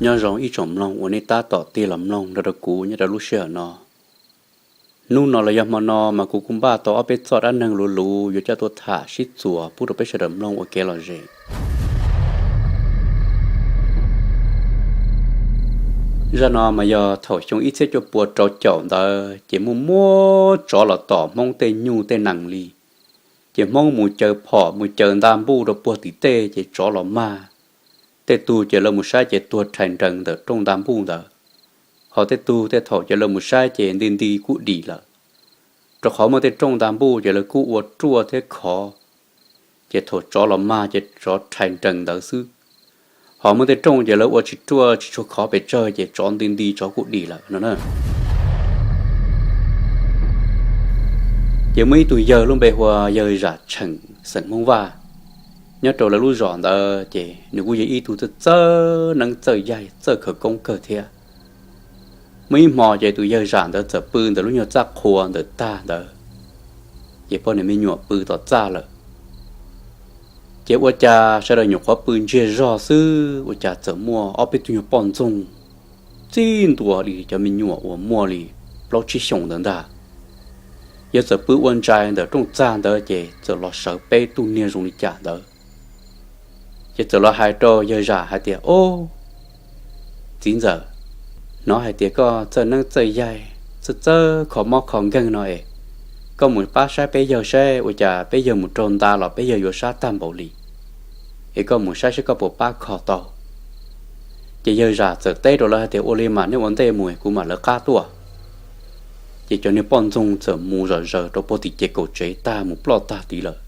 Nyob zoo ib tsoom mloog uas nej tab tom tig los mloog nrog rau kuv nyob rau lub sij hawm no. Hnub no los yog hmo no mas kuv kuj npaj tau ob peb txoj dab neeg luv luv yuav coj tuaj tham sib txuas pub rau peb sawv daws mloog ua kev lom zem. Zaj no mas yog thaum xyoo ib txhiab cuaj pua rau caum ntawd ces muaj muab tsov los tom Hmoob tej nyuj tej nees li. Ces Hmoob mus caws phom mus caws nta npuj rau puag tim tej ces tsov los mag. Tej tug ces lawv mus saib ces tuag rhais nrees ntawm rooj nta npuj ntawd. Ho tej tug tej thaum ces lawv mus saib ces nti nti kuj dim lawm, rau qhov muaj tej rooj nta npuj ces lawv kuj ua ruaj thiab khov, ces thaum tsov los mag ces tsov rhais nrees ntawd xwb. Ho muaj tej rooj ces lawv ua tsis ruaj tsis tshua khov pes tsawg ces tsov nti nti tsov kuj dim lawm no na. Ces muaj ib tug yawg lub npe hu ua yawg Zam Tsheem xeem Hmoob Vaj. Nyob rau lawv lub zos ntawd ces nws kuj yog ib tug txawj txawj neeb txawj yaig txawj khawv koob kawg thiab. Muaj ib hmo ces tus yawg Zam ntawd txawm pw ntawm lub nyuag txaj qhua ntawm tag ntawd, ces poj niam me nyuam pw tom txaj lawm. Ces ua cas sawv daws nyuam qhuav pw ntsiag zog xwb ua cas txawm muaj ob peb tug nyuag poj ntxoog txij ntua li cov me nyuam uas muaj li plaub tsib xyoos ntawd ntag. Yawg txawm pw ua ntsais ntawm rooj txag ntawd ces txawm los sawv peb tug niag zoo li cas ntawd. Ces txawm los hais rau yawg Zam hais tias, Ob, txiv ntxawm, hnov hais tias koj txawj neeb txawj yaig txawj txawj kho mob kho nkeeg no es, koj mus pab saib peb yawg saib ua cas peb yawg mus raug nta los peb yawg yuav sab tag npaum li, es koj mus saib saib koj puas pab kho tau. Ces yawg Zam txawm teb rau lawv hais tias, Ua li mas nej ua ntej mus kuv mam lawv qab tuaj. Ces cov niag poj ntxoog txawm mus zom zaws rau puag tim ces kaum tsev tag mus ploj tag tid lawm.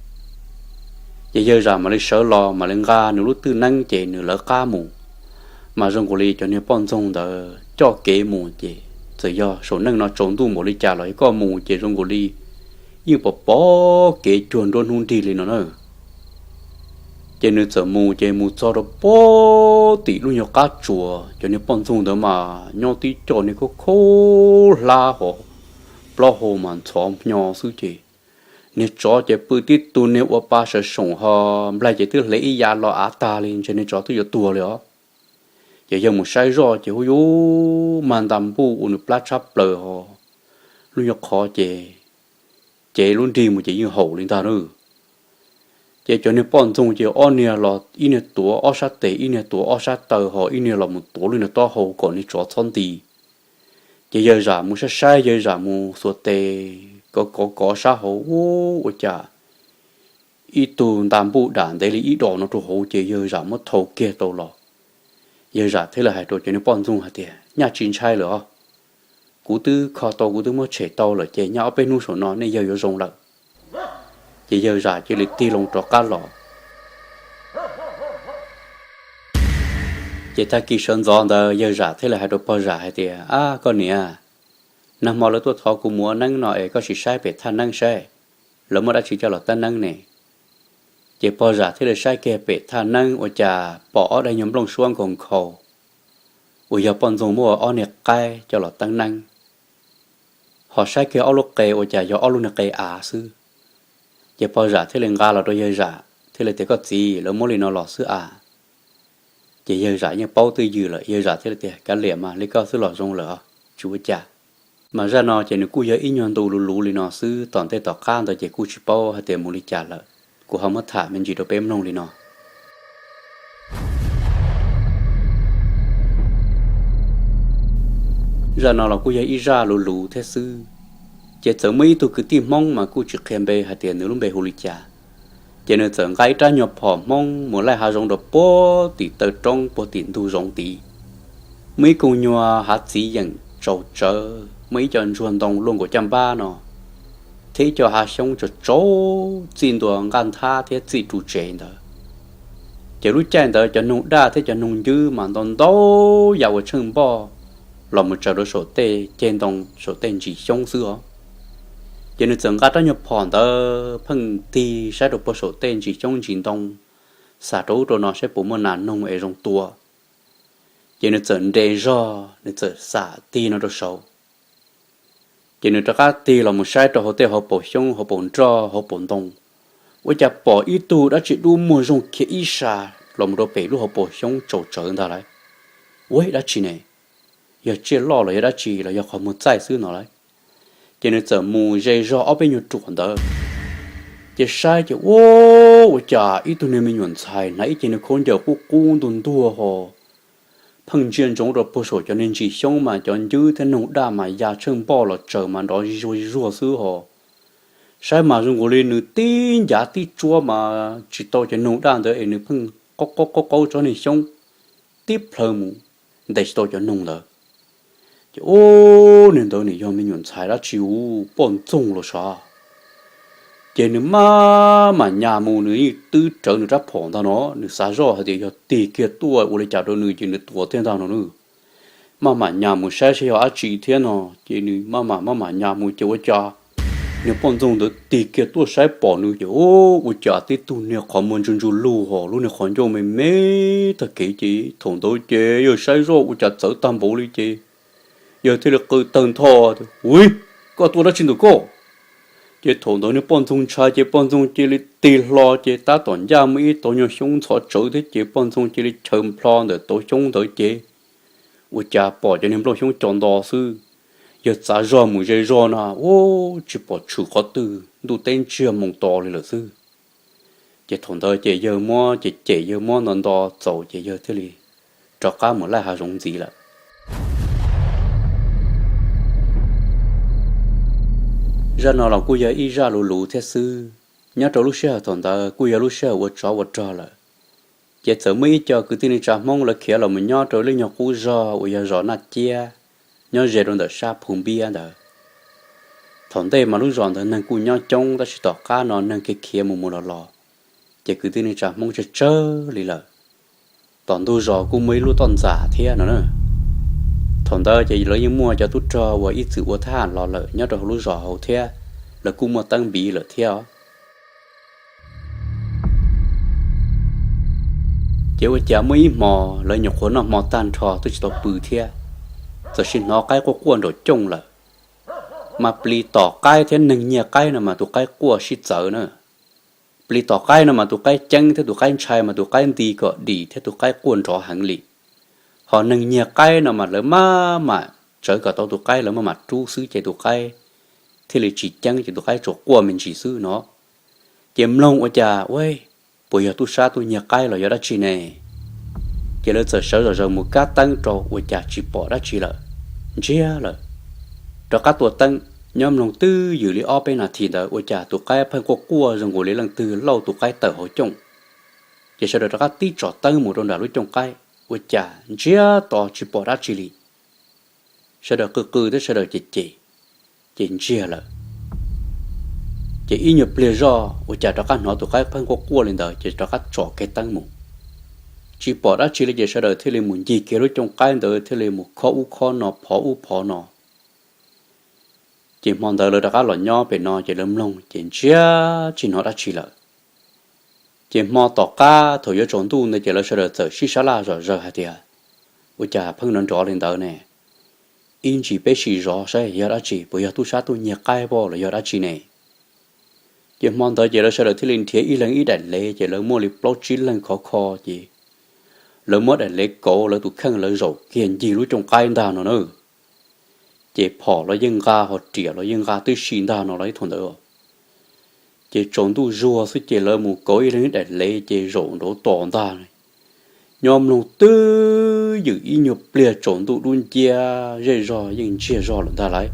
Ces yawg Zam mam li sawv los mam li nqa nws lub twj neeb ces nws lawv qab mus. Mas zoo nkaus li cov niag poj ntxoog ntawd coj kev mus ces txawm yog saum neej no tsaus ntuj npaum li cas los yog koj mus ces zoo nkaus li yeej pom pom kev cuag nruab hnub nrig li no na. Ces nws txawm mus ces mus txog rau puag tim lub nyuag qab tsuas, cov niag poj ntxoog ntawd mas nyob tib co niag khaub khaub hlab hos plaub hau mas ntxhov hnyo xwb ces niag tsov ces pw tib tug niag ua pa sawv soom ho nplaig ces twb hle ib yav los av tag li ntshe niag tsov twb yuav tuag li os. Ces yawg mus saib zoj ces hu yuv mag nta npuj ua nws plab tshab plaws ho lub nyuag qhov ces cev lub nrig mus ces yeej haum li ntag na. Ces cov niag poj ntxoog ces ob niag los ib niag tuav ob sab tes ib niag tuav ob sab taw ho ib niag los mus tuav lub niag taub hau kom niag tsov txhob nti. Ces yawg Zam mus saib saib yawg Zam mus xuas tes kov kov kov sab hauv ua cas ib tug nta npuj dam ntev li ib dos no rau hauv ces yawg Zam muab thau kiag tau los. Yawg Zam thiaj li hais rau cov niag poj ntxoog hais tias, Nyaj tsis ntshai lawm os, kuv twb kho tau kuv twb muab tshem tau lawm ces nyaj ob peb hnub saum no nej yawg yuav zoo lawm. Ces yawg Zam cia li tig loo rov qab los. Ces tag kis sawv ntxov ntawd yawg Zam thiaj li hais rau pog Zam hais tias, Ab koj niam, nag hmo lawv tuaj thov kuv mus ua neeb no es koj sim saib pem thaj neeb saib lawv muaj dab tsi coj los tab neeb ne. Ces pog Zam thiaj li saib kiag pem thaj neeb ua cas pom ob daim nyuag nplooj suab nkaus nkhaus uas yog poj ntxoog muab ua ob niag qaib coj los tab neeb, ho saib kiag ob lub qe ua cas yog ob lub niag qe av xwb. Ces pog Zam thiaj li nqa los rau yawg Zam thiaj li tias, Koj txiv, lawv muab li no los xwb a. Ces yawg Zam yeej paub twj ywm lawm, yawg Zam thiaj li tias, Kav liam mas, li koj xwb los zoo lawm os, tsis ua cas. Mas zaj no ces nws kuj yog ib nyuag ntu luv luv li no xwb, tom ntej tom qab ntawd ces kuj tsis paub hais tias mus li cas lawm. Kuv ho muab tham me ntsis rau peb mloog li no. Zaj no los kuj yog ib zaj luv luv thiab xwb. Ces txawm muaj ib tug kwv tij Hmoob mas kuj tsis qhia npe hais tias nws lub npe hu li cas. Ces nws txawm nqa ib rab nyuag phom Hmoob mus laij hav zoov rau puag tim taw roob puag tim ntug zoov tid. Muaj ib koog nyuag hav txiv yeem tsaus tsawv, muaj ib co ntsuag ntoo luaj nkaus caj npab no, thiab ib co hav xyoob tsaus tsaus txij ntua nqaj nthab thiab txij ru tsev ntawd. Ces lub caij ntawd cov noog daj thiab cov noog ncwb mas ntau ntau yam uas tsheej npoj los mus tsaws rau saum tej ceg ntoo saum tej ntsis xyoob xwb os. Ces nws txawm nqa rab nyuag phom ntawd pheej tig saib rau puag saum tej ntsis xyoob ntsis ntoo, xam rau ub rau no saib puas muaj nas noog es zoo tua. Ces nws txawm nres zog, nws txawm xam tig no rau saud. Ces nws rov qab tig los mus saib rau hauv tej hauv paus xyoob hauv paus nroj hauv paus ntoo, ua cas pom ib tug dab tsi dub muag zoog khiav ib sas los mus rau pem lub hauv paus xyoob tsaus tsawv ntag lauj. ua dab tsi ne, yog tsiaj loj los yog dab tsi los yog qhov muag txaij xwb no lauj. Ces nws txawm mus ze zog ob peb nyuag ruam ntawd, ces saib ces ua, ua cas ib tug niag me nyuam ntxhais hnav ib ce niag khaub ncaws qub qub ntuag ntuag ho, pheej ntsia ntsoov rau puag saum cov niag ntsis xyoob mas cov ncwb thiab noog daj mas ya tsheej npoj los tsaws mas nrov zuag zuag xwb ho. Saib mas zoo nkaus li nws tib ncav tib tsuab mas tsis tau cov noog daj ntawd es nws pheej qaub qaub qaub tsob niag xyoob tib plhaw mus ntes tsis tau cov noog ntawd. Ces ub, niag ntawd nws yog me nyuam ntxhais dab tsi ua poj ntxoog los sav. Ces nws maj mam nyas mus, nws yeej twb rawv nws rab phom ntag no, nws xav zoj hais tias yog tig kiag tuaj ua li cas rau nws ces nws tuav thiab ntag no na. Maj mam nyas mus saib saib yog dab tsi thiab no, ces nws maj mam maj mam nyas mus ces ua cas niag poj ntxoog ntawd tig kiag tuaj saib pom nws ces ub, ua cas tib tug niag qhov muag ntsuj ntsuj lug ho lub niag qhov ncauj me me tag kev ces thaum ntawd ces yawg saib zoj ua cas txawv tag npaum li ces yawg thiaj li qw tawg ntho tias, Ui, koj tua dab tsi ntawm koj? Ces thaum ntawd niag poj ntxoog ntshai ces poj ntxoog cia li tig hlo ces tab tom ncaj muaj ib tauv nyuag xyoob ntxhov tsawv thiab ces poj ntxoog cia li chaws nplho ntawm tauv xyoob ntawd ces ua cas pom cov niag nplooj xyoob co nto xwb. Yawg txav zog mus ze zog na, ub, tsis pom tshwm qhov twg, ntuj teb ntsiag moo to li lawm xwb. Ces thaum ntawd ces yawg muab cem cem, yawg muab nto nto txaus ces yawg thiaj li rov qab mus laij hav zoov ntxiv lawm. Zaj no los kuj yog ib zaj luv luv thiab xwb. Nyob rau lub sij hawm thaum ntawd kuj yog lub sij hawm ua tsov ua rog lawm, ces txawm muaj ib co kwv tij neej tsa Hmoob lawv khiav los mus nyob rau lub nyuag qub zos uas yog zos Naj Ciab, nyob ze rau ntawm sab Phu Npiab ntawd. Thaum ntej mas lub zos ntawd neeg kuj nyob coob tab sis tom qab no neeg khiav khiav mus mus los los, ces kwv tij neej tsa Hmoob tsawg tsawg li lawm. Tom ntug zos kuj muaj ib lub toj ntxas thiab no na. Thaum ntawd ces lawv yeej muaj cov tub rog uas ib txwm ua thab ham los lawm nyob rau hauv lub zos hauv thiab, lawv kuj muaj teeb npiv lawm thiab os. Ces ua cas muaj ib hmo lawv nyuam qhuav noj hmo tag nrho twb tsis tau pw thiab, txawm sis hnov qaib quaj quaj nraum cooj lawm. Mas plis tom qaib thiab neeg nyiag qaib no mas tus qaib quaj sib txawv na. Plis tom qaib no mas tus qaib ceeb thiab tus qaib ntshai mas tus qaib nti kom dim thiab tus qaib quaj nrov heev li. Ho neeg nyiag qaib no mas lawv maj mam tsawv kom tau tus qaib, lawv maj mam rub xwb ces tus qaib thiaj li tsis ceeb, ces tus qaib tsuas quaj me ntsis xwb no. Ces mloog ua cas, Ua, puas yog tub sab tuaj nyiag qaib los yog dab tsi ne? Ces lawv txawm sawv zom zaws mus kab teeb rau ua cas tsis pom dab tsi lawm, ntsiag lawm. Rov qab tua teeb, nyob mloog twb ywm li ob peb nas this ntawd ua cas tus qaib pheej quaj quaj zoo nkaus li leej twg lauj tus qaib tawm hauv cooj. Ces sawv daws rov qab tib tsom teeb mus rau nram lub cooj qaib ua cas ntsiag to tsis pom dab tsi li. Sawv daws qw qw thiab sawv daws cem cem, ces ntsiag lawm. Ces ib nyuag pliag zoj ua cas rov qab hnov tus qaib pheej quaj quaj li ntawd ces rov qab tsom kiag teeb mus. Tsis pom dab tsi li ces sawv daws thiaj li mus ncig kiag lub cooj qaib ntawd thiaj li mus khob ub khob no phov ub phov no. Ces hmo ntawd lawv rov qab los nyob pem no ces lawv mloog ces ntsiag tsis hnov dab tsi lawm. Ces hmo tom qab thaum yuav tsaus ntuj ntawd ces lawv sawv daws txawm sib sab laj zom zaws hais tias, Ua cas pheej nrov nrov li ntawd ne? Ib ntsis peb sim zov saib yog dab tsi, puas yog tub sab tuaj nyiag qaib pab los yog dab tsi ne? Ces hmo ntawd ces lawv sawv daws thiaj li nrhiav ib leeg ib daim lev ces lawv muaj li plaub tsib leeg khov kho ces lawv muab daim lev kauv lawv tus kheej lawv zaum kiag ncig lub cooj qaib ntag no na. Ces phom los yeej nqa ho riam los yeej nqa tib si ntag no los ib thaum ntawd. Ces tsaus ntuj zuag xwb ces lawv mus kauv ib leeg ib daim lev ces zaum nraud tos ntag. Nyob mloog twb ywm ib nyuag pliag tsaus ntuj dub nciab zej zog yeej ntsiag zog lawm ntag lauj.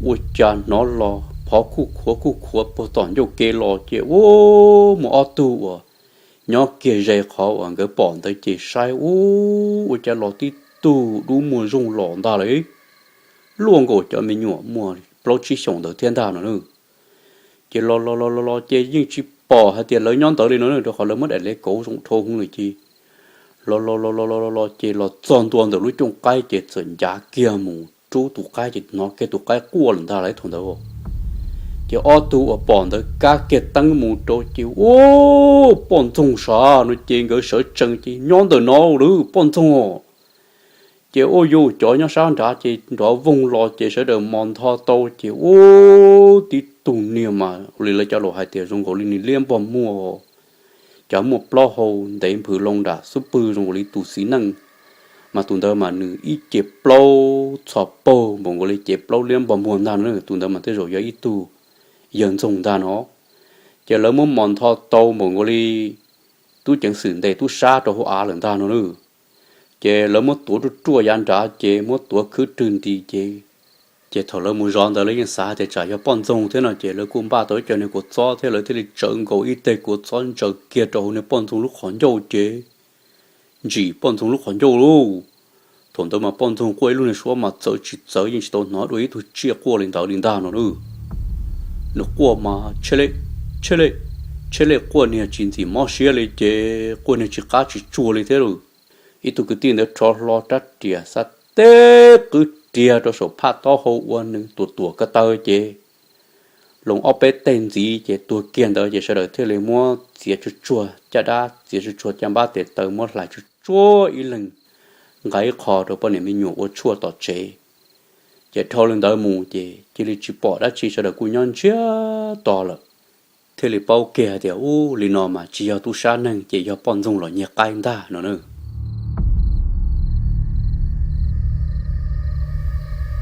Ua cas hnov los phov khuj khuav khuj khuav puag tom ncauj ke los ces ua muaj ob tug uas nyob kiag ze qhov uas nkawd pom ntawd ces saib ua cas los tib tug dub muag zooj los ntag lauj. Luaj nkaus cov me nyuam muaj plaub tsib xyoos ntawd thiab ntag no na. Ces los los los los los ces yeej tsis pom hais tias lawv nyob ntawd li no na rau qhov lawv muab daim lev kauv zoo dhau hwv lawm ces los los los los los los ces los txog ntua ntawm lub cooj qaib ces txawm ncav kiag mus rub tus qaib ces hnov kiag tus qaib quaj lawm ntag lauj thaum ntawd. Ces ob tug uas pom ntawd kab kiag teeb mus rau ces ua poj ntxoog sav no ces nkawd sawv tsees ces nyob ntawm no lawm poj ntxoog. Ces ua yuv cov nyob sab nrad ces nrov voog los ces sawv daws mos ntho tau ces ua tib tug niag mas ua li lawv cov laus hais tias zoo nkaus li niag liab npog muag, cov muaj plaub hau ntev nphwv loo nram xub pwg zoo nkaus li tus txiv neej, Mas tus ntawd mas nws ib ce plaub txho paug npaum nkaus li cev plaub liab npog muag ntag no. Tus ntawd mas tej zaum yog ib tug yawg ntxoog ntag no. Ces lawv muab mos ntho tau npaum nkaus li tub ceev xwm ntes tub sab rau hauv av lawm ntag no na. Ces lawv muab tuav ruaj ruaj yav nrad ces muab tuav khwb rwg nti ces, ces thaum lawv mus zov ntawd lawv yeej xav tias tsam yog poj ntxoog thiab no ces lawv kuj npaj tau ib co niag kua txob thiab lawv thiaj li tsawv nkaus ib teg kua txob ntsaws kiag rau hauv niag poj ntxoog lub qhov ncauj ces ntsim poj ntxoog lub qhov ncauj lauj. Thaum ntawd mas poj ntxoog quaj ib lub niag suab mas txawv tsis txawv yeej tsis tau hnov dua ib tug tsiaj quaj li ntawd li ntag no na. Nws quaj mas tsheb lej, tsheb lej, tsheb lej quaj niag tsis ntxim mob siab li ces quaj niag tsis qab tsis tsuag li thiab lauj. Ib tug kwv tij ntawd rho hlo rab riam xav teb qwb riag rau saum phaj taub hau ua nws tuam tuam ko taw ces loos ob peb teg ntxiv ces tuag kiag ntawd ces sawv daws thiaj li muab txiav tsuag tsuag caj dab, txiav tsuag tsuag caj npab tes taw muab hlais tsuag tsuag ib leeg nqa ib qho rau poj niam me nyuam ua tshuaj tom tsev. Ces dhau li ntawd mus ces cia li tsis pom dab tsi, sawv daws kuj nyob ntsiag to lawm. Thiaj li paub kiag tias ub, li no mas tsis yog tub sab neeg ces yog poj ntxoog los nyiag qaib ntag no na.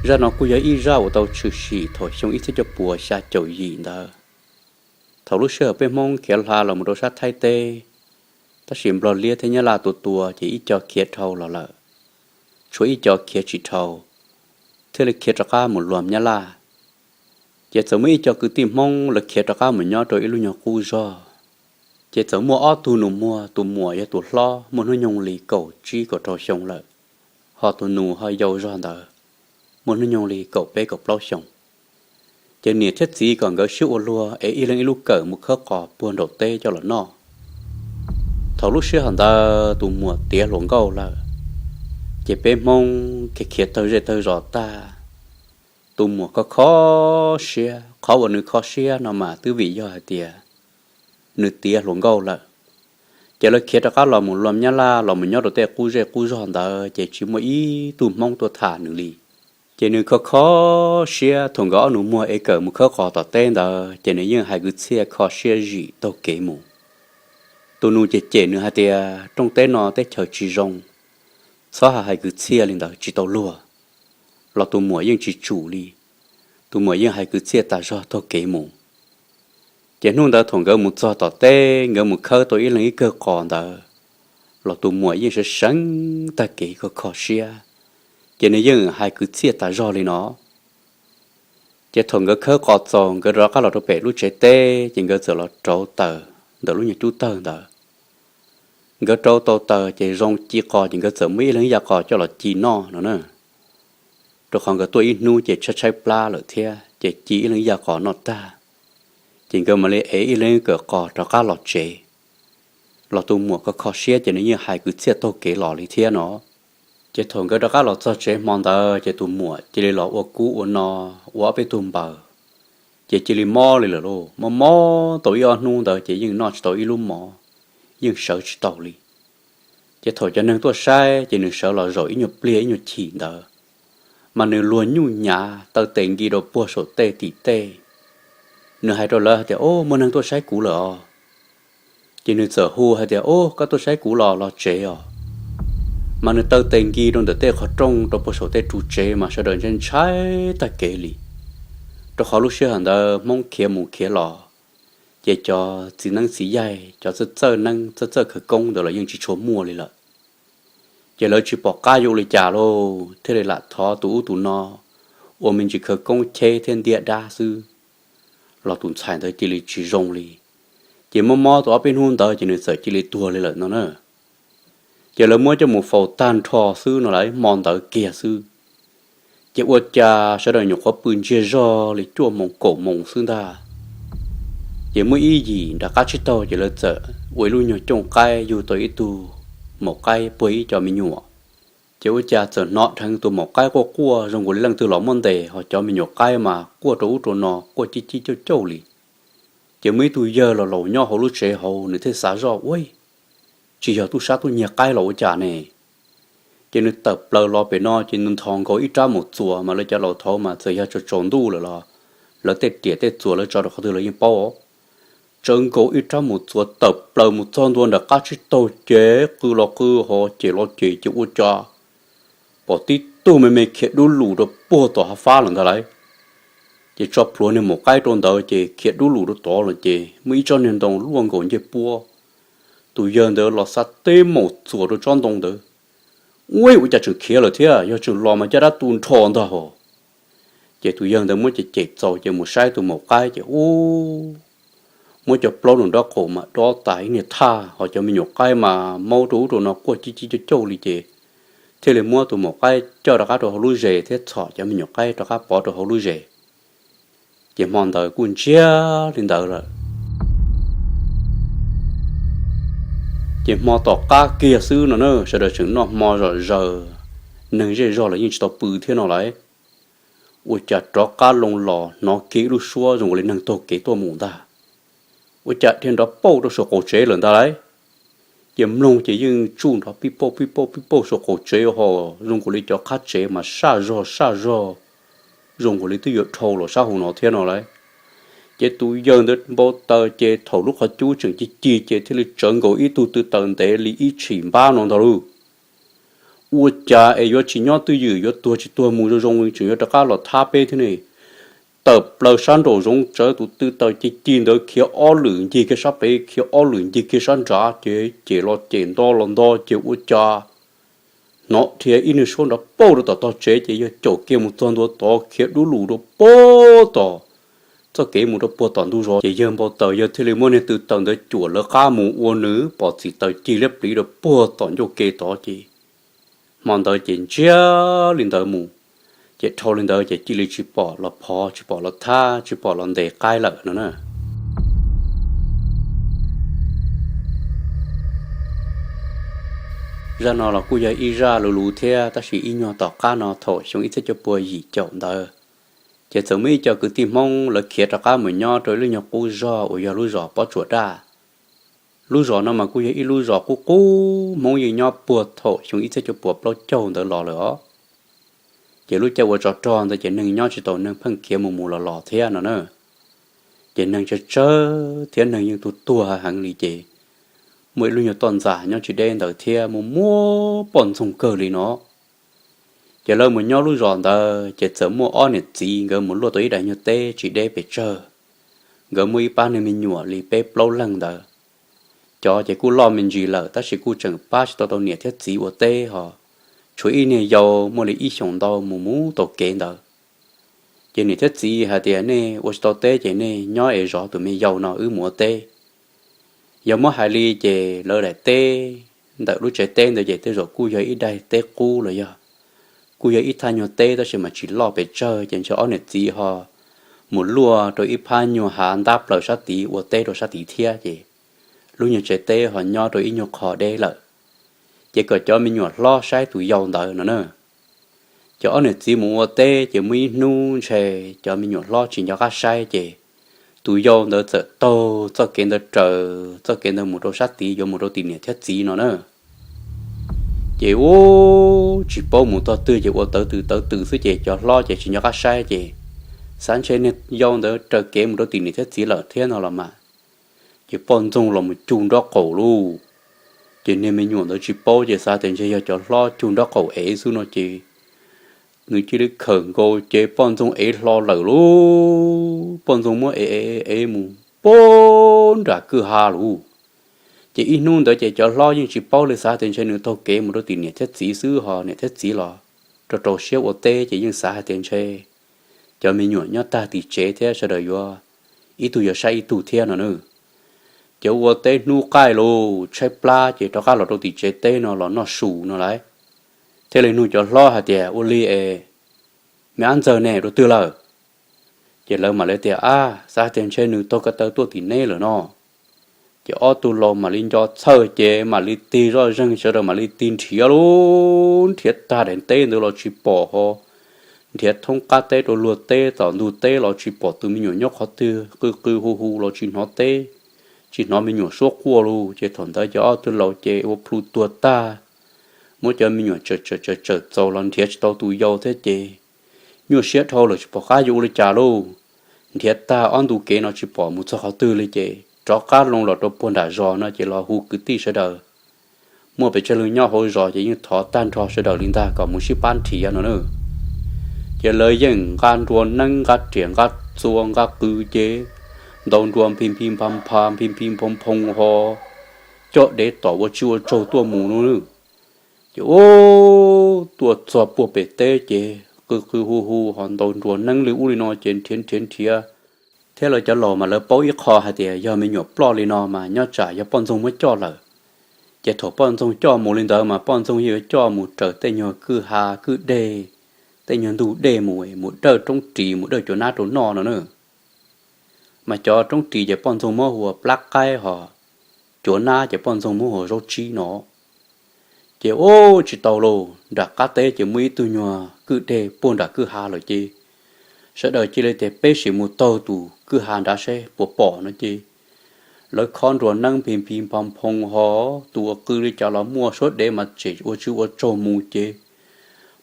Zaj no kuj yog ib zaj uas tau tshwm sim thaum xyoo ib txhiab cuaj puas xya caum yim ntawd. Thaum lub sij hawm peb Hmoob khiav hla los mus rau sab Thaib teb, tab sis Nplog liab thiab Nyab Laj tua tua ces ib co khiav dhau los lawm, tshuav ib co khiav tsis dhau, thiaj li khiav rov qab mus luag Nyab Laj. Ces txawm muaj ib co kwv tij Hmoob lawv khiav rov qab mus nyob rau ib lub nyuag qub zog. Ces txawm muaj ob tug nus muag, tus muam yog tus hlob muaj hnub nyoog li kaum tsib kaum rau xyoo lawm, ho tus nus ho yau zog ntawd, muaj hnub nyoog li kaum peb kaum plaub xyoo. Ces niam thiab txiv kom nkawd sib ua luag es ib leeg ib lub kawm mus khawb qos puag nraum teb coj los noj. Thaum lub sij hawm ntawd tus muam tiav hluas nkauj lawm, ces peb Hmoob khiav khiav tawg zej tawg zos tag, tus muam kho kho siab. Qhov uas nws kho siab no mas twb vim yog hais tias nws tiav hluas nkauj lawm. Ces lawv khiav rov qab los mus luag Nyab Laj los mus nyob rau tej qub zej qub zog ntawd ces tsis muaj ib tug Hmoob tuaj tham nws li. Ces nws kho kho siab, thaum nkawd ob nus muag ev kawm mus khawb qos tom teb ntawd ces nws yeej hais kwv txhiaj kho siab zim taug kev mus. Tus nus ces cem nws hais tias rooj teb no teb chaws tsis zoo, txhob hais hais kwv txhiaj li ntawd tsis tau luag. Los tus muam yeej tsis tsum li, tus muam yeej hais kwv txhiaj tas zog taug kev mus. Ces hnub ntawd thaum nkawd mus txog tom teb, nkawd mus khawb tau ib leeg ib kawg qos ntawd, los tus muam yeej seev seev tag kev kho kho siab, ces nws yeej hais kwv txhiaj tas zog li no. Ces thaum nkawd khawb qos txaus nkawd rov qab los rau pem lub tsev teb ces nkawd txawm los rauv taws ntawm lub nyuag cub tawg ntawd. Nkawd rauv tau taws ces zoo ci qos ces nkawd txawm muab ib leeg ib yam qos coj los ci noj no na. Rau qhov nkawd tuaj ib hnub ces tshaib tshaib plab lawm thiab ces ci ib leeg ib yam qos noj tag, ces nkawd mam li ev ib leeg kawm qos rov qab los tsev. Los tus muam kho kho siab ces nws yeej hais kwv txhiaj taug kev los li thiab no. Ces thaum nkawd rov qab los txog tsev hmo ntawd ces tus muam cia li los ua kub ua no, ua ob peb tug npaws, ces cia li mob li lawm lauj. Mob mob tau ib ob hnub ntawd ces yeej noj tsis tau ib lub mov, yeej sawv tsis tau li. Ces thaum cov neeg tuaj saib ces nws sawv los zaum ib nyuag pliag ib nyuag chim ntawd, mas nws luag nyuj nyav taw tes nki rau puag saum tej tim tej. Nws hais rau lawv hais tias, Au, muaj neeg tuaj saib kuv lawm os. Ces nws txawm hu hais tias, Au, koj tuaj saib kuv los los tsev os. Mas nws taw tes nki rau ntawm tej qhov rooj rau puag saum tej ru tsev mas sawv daws ntshai ntshai tag kev li. Rau qhov lub sij hawm ntawd Hmoob khiav mus khiav los, ces cov txiv neeb txiv yaig, cov txawj txawj neeb txawj txawj khawv koob ntawd los yeej tsis tshua muaj li lawm. Ces lawv tsis pom qab yuav ua li cas lauj, thiaj li lam thov tus ub tus no ua me ntsis khawv koob cheb thiab ntiab dab xwb, los tus ntxhais ntawd cia li tsis zoo li. Ces mob mob tau ob peb hnub ntawd ces nws txawm cia li tuag li lawm no na. Ces lawv muab coj mus faus tag nrho xwb no lawv hmo ntawd kiag xwb. Ces ua cas sawv daws nyuam qhuav pw ntsiag zog li cuaj moos kaum moos xwb ntag, ces muaj ib yim nram qab tsib taug ces lawv txawm ua ib lub nyuag cooj qaib yug tau ib tug maum qaib puag ib co me nyuam. Ces ua cas txawm hnov dheev tus maum qaib quaj quaj zoo nkaus li leej twg los muab ntes, ho cov me nyuam qaib mas quaj rau ub rau no quaj cib cib cauj cauj li. Ces muaj ib tug yawg los laus nyob hauv lub tsev hauv, nws thiaj xav zoj, Ua, tsis yog tub sab tuaj nyiag qaib los ua cas ne? Ces nws tawm plaws los pem no ces nws nthos nkaus ib rab mus txuas, mas lawv cov laus thaud mas txawm yog tsaus tsaus ntuj lawm los lawv tej riam tej txuas lawv tso rau qhov twg lawv yeej paub. Tsawv nkaus ib rab mus txuas tawm plaws mus txog ntua nram qab tsib taug ces qw los qw ho ces los ces ces ua cas pom tib tug me me khiav dub lus rau puag tom hav fab lawm ntag lauj. Ces tso plhuav niag maum qaib rau ntawd ces khiav dub lus rau tod lawm ces muaj ib tsob niag ntoo luaj nkaus ncej puab. Tus yawg ntawd los xa teb maum txuas rau tsob ntoo ntawd. Ua, ua cas tseem khiav lawm thiab, yog tseem los mas caj dab tu nrho ntag hos. Ces tus yawg ntawd muab cem cem txaus ces mus saib tus maum qaib ces ub, muab cov plaub nraum nraub qaum mas dob tas ib niag thaj, ho cov me nyuam qaib mas maub rau ub rau no quaj cib cib cauj cauj li ces thiaj li muab tus maum qaib coj rov qab rau hauv lub zes thiab txhom cov me nyuam qaib rov qab pov rau hauv lub zes. Ces hmo ntawd kuj ntsiag li ntawd lawm. Ces hmo tom qab kiag xwb no na, sawv daws tseem noj hmo zom zaws, neeg zej zog los yeej tsis tau pw thiab no lauj. Ua cas rov qab loo los hnov kiag ib lub suab zoo nkaus li neeg taug kev tuaj mus ntag. Ua cas dhia nrov pauj rau saum qaum tsev lawm ntag lauj. Ces mloog ces yeej tsuj nrov pij pauj pij pauj pij pauj saum qaum tsev ho, zoo nkaus li cov qab tsev mas saj zog saj zog, zoo nkaus li twb yuav dhau los sab hauv no thiab no lauj. Ces tus yawg ntawd npau taws ces thaum lub qhov cub tseem ci ci ces thiaj li tsawv nkaus ib tug tw taws ntev li ib tshim npab no ntag lauj. Ua cas es yuav tsis nyob twj ywm, yuav tuag tsis tuag mus zoo zoo tseem yuav rov qab los thab peb thiab ne. Tawm plaws sab nraum zoov tsawv tus tw taws ci ci ntawd khiav ob lwm ncig kiag sab pem, khiav ob lwm ncig kiag sab nrad ces cem los cem nto los nto ces ua cas hnov dhia ib niag suab nrov pauj rau tom tog tsev ces yawg caum kiag mus txog ntua tod khiav dub lus rau puag tom txoj kev mus rau puag tom ntug zos ces yawg npau taws yawg thiaj li muab niag tw taws ntawd cuam lawv qab mus ua nws pom txim taws cig liab pliv rau puag tom ncauj ke tod ces hmo ntawd ces ntsiag li ntawd mus, ces dhau li ntawd ces cia li tsis pom los phov, tsis pom los thab, tsis pom los ntes qaib lawm no na. Zaj no los kuj yog ib zaj luv luv thiab, tab sis ib nyuag tom qab no thaum xyoo ib txhiab cuaj pua yim caum ntawd, ces txawm muaj ib co kwv tij Hmoob lawv khiav rov qab mus nyob rau ib lub nyuag qub zog uas yog lub zos Pob Tsuas Daj. Lub zos no mas kuj yog ib lub zos qub qub Hmoob yeej nyob puag thaum xyoo ib txhiab cuaj pua plaub caug ntawd los lawm os. Ces lub caij ua tsov rog ntawd ces neeg nyob tsis tau, neeg pheej khiav mus mus los los thiab no na. Ces neeg tsawg tsawg thiab neeg yeej tuag tuag heev li ces muaj ib lub nyuag toj ntxas nyob tsis deb ntawd thiab muaj muaj poj ntxoog kawg li no. Ces lawv mus nyob lub zos ntawd ces txawm muaj ob niam txiv nkawd mus luaj tau ib daim nyuag teb tsis deb pes tsawg. Nkawd muaj ib pab neeg me nyuam li peb plaub leeg ntawd. Cov ces kuj loj me ntsis lawm tab sis kuj tseem pab tsis tau tau niam thiab txiv ua teb ho, tshuav ib niag yau muaj li ib xyoos ntau mus mus tau kev ntawd. Ces niam thiab txiv hais tias, nej ua tsis tau teb ces nej nyob es zov tus me yau no wb mus ua teb. Yog muab hais li ces lawv daim teb ntawm lub tsev teb ntawd ces tej zaum kuj yog ib daim teb qub los yog kuj yog ib thaj nyuag teb tab sis mas tsis loj pes tsawg ces ntshe ob niam txiv ho mus luaj rau ib phab nyuag hav ntab plaws sab tid ua teb rau sab tid thiab ces lub nyuag tsev teb ho nyob rau ib nyuag qho deb lawm. Ces kom cov me nyuam hlob saib tus yau ntawd no na. Ces ob niam txiv mus ua teb ces muaj ib hnub ntshe cov me nyuam hlob tsis nco qab saib ces tus yau ntawd txawm taug txoj kev ntawd raws txoj kev ntawd mus rau sab tid yuav mus rau tim niam thiab txiv no na. Ces ub tsis paub mus tog twg ces ua tawv tws tawv tws xwb ces cov hlob ces tsis nco qab saib ces xav ntshe niag yau ntawd raws kev mus rau tim niam thiab txiv lawm thiab no los mas. Ces poj ntxoog los mus cug nrob qaum lauj. Ces niag me nyuam ntawd tsis paub ces xav tias ntshe yog cov hlob cug nrob qaum ev xwb no ces nws cia li khawm nkaus ces poj ntxoog ev hlo lawm lauj. Poj ntxoog muab ev ev ev mus pag nram kwj ha lauj. Ces ib hnub ntawd ces cov hlob yeej tsis paub li, xav tias ntshe nws taug kev mus rau tim niam thiab txiv xwb ho niam thiab txiv los rau rau siab ua teb ces yeej xav hais tias ntshe cov me nyuam nyob tag tim tsev thiab sawv daws yuav ib tug yuav saib ib tug thiab no na. Ces ua teb hnub qaij lauj tshaib plab ces rov qab los rau tim tsev teb no los noj su no lauj. Thiaj li nug cov hlob hais tias, ua li es me ab ntxawg ne dua twg lawm? Ces lawv mam li tias, ab, xav tias ntshe nws taug ko taw tuaj tim neb lawm no. Ces ob tug laus mam li nco txhawj ces mam li tig zoj zeeg sawv daws mam li tig nrhiav lauj, nrhiav tag daim teb ntawd los tsis pom ho, nrhiav thoob qab teb rau luag teb tom ntug teb los tsis pom tus me nyuam nyob qhov twg, qw qw hu hu los tsis hnov teb, tsis hnov me nyuam suab quaj lauj. Ces thaum ntawd ces ob tug laus ces ua plhu tuag tag, muab cov me nyuam tsawm tsawm tsawm txaus los nrhiav tsis tau tus yau thiab ces nyuaj siab dhau lawm tsis pom qab yuav ua li cas lauj. Nrhiav tag ob ntu kev no tsis pom mus txog qhov twg li ces rov qab loo los rau puag nram zos no ces los hu kwv tij sawv daws muaj pes tsawg leej nyob hauv zos ces yeej thov tag nrho sawv daws li ntag kom mus sib pab nrhiav no na. Ces lawv yeej nqa nruas neeb, nqa riam, nqa txuas, nqa qws ces ntaus nruas nphi nphi npha npha nphi nphi nphoo nphoo ho coj dev tom ua tsiaj ua tsaug tuaj mus no na. Ces ub, tuaj txog puag pem teb ces qw qw hu hu ho ntaus nruas neeb li ub li no ces nrhiav nrhiav nrhiav, thiab lawv cov laus mas lawv paub ib qho hais tias yog me nyuam ploj li no mas nyob tsam yog poj ntxoog muab coj lawm. Ces thaum poj ntxoog coj mus li ntawd mas poj ntxoog yeej yuav coj mus raws tej nyuag kwj ha kwj deg, tej nyuag ntug dej mus, mus dawj roob ris mus dawj cuav nab rau noj no na. Mas cov roob ris ces poj ntxoog muab hu ua plab qaib ho cuav nab ces poj ntxoog muab hu ua zaub tsib no. Ces ub, tsis tau lauj, nram qab teb ces muaj ib tug nyuag kwj deg puag nram kwj ha lawm ces sawv daws cia li tias peb sim mus taug tus kwj ha nrad seb puas pom no ces lawv khob nruas neeb nphi nphi npha nphoo ho, tus uas qw li cas los muaj, suab dev mas tseem ua tsiaj ua tsaug mus ces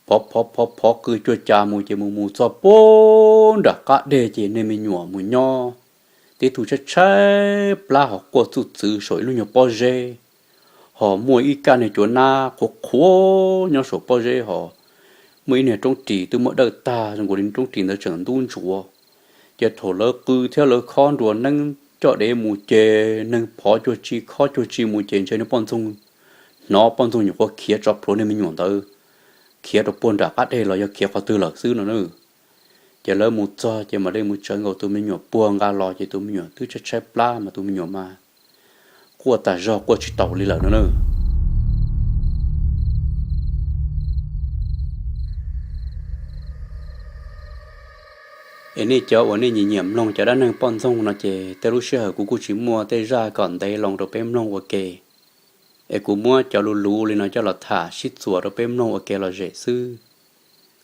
phov phov phov phov qw cuag cas mus ces mus mus txog puag nram qab deg ces niag me nyuam mus nyob tib tug tshaib tshaib plab ho quaj txuj txwv saum ib lub nyuag pob zeb, ho muaj ib kaj niag cuav nab qhuav qhuav nyob saum pob zeb ho muaj ib niag roob ris twb muab dawj tag zoo nkaus li roob ris ntawd tseem ntub ntsuav. Ces thaum lawv qw thiab lawv khob nruas neeb coj dev mus ces neeg phov cuag tsi khob cuag tsi mus ces ntshe niag poj ntxoog hnov poj ntxoog nyuam qhuav khiav tso plhuav niag me nyuam ntawd, khiav rau puag nram qab deg los yog khiav qhov twg lawm xwb no na. Ces lawv mus txog ces mam li mus tsawv nkaus tus me nyuam puag nqa los ces tus me nyuam twb tshaib tshaib plab mas tus me nyuam mas quaj tas zog quaj tsis taus li lawm no na. Es nej cov uas nej nyiam nyiam mloog cov dab neeg poj ntxoog no ces tej lub sij hawm kuv kuj tsis muaj tej zaj kom ntev loo rau peb mloog ua ke, es kuv muab cov luv luv li no coj los tham sib txuas rau peb mloog ua kev lom zem xwb.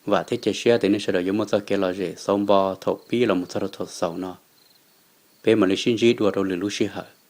Vam thiab cia siab tias nej sawv daws yuav muaj txoj kev lom zem xauv npo thaum pib los mus txog rau thaum xaus no. Peb mam li sib ntsib dua rau lwm lub sij hawm.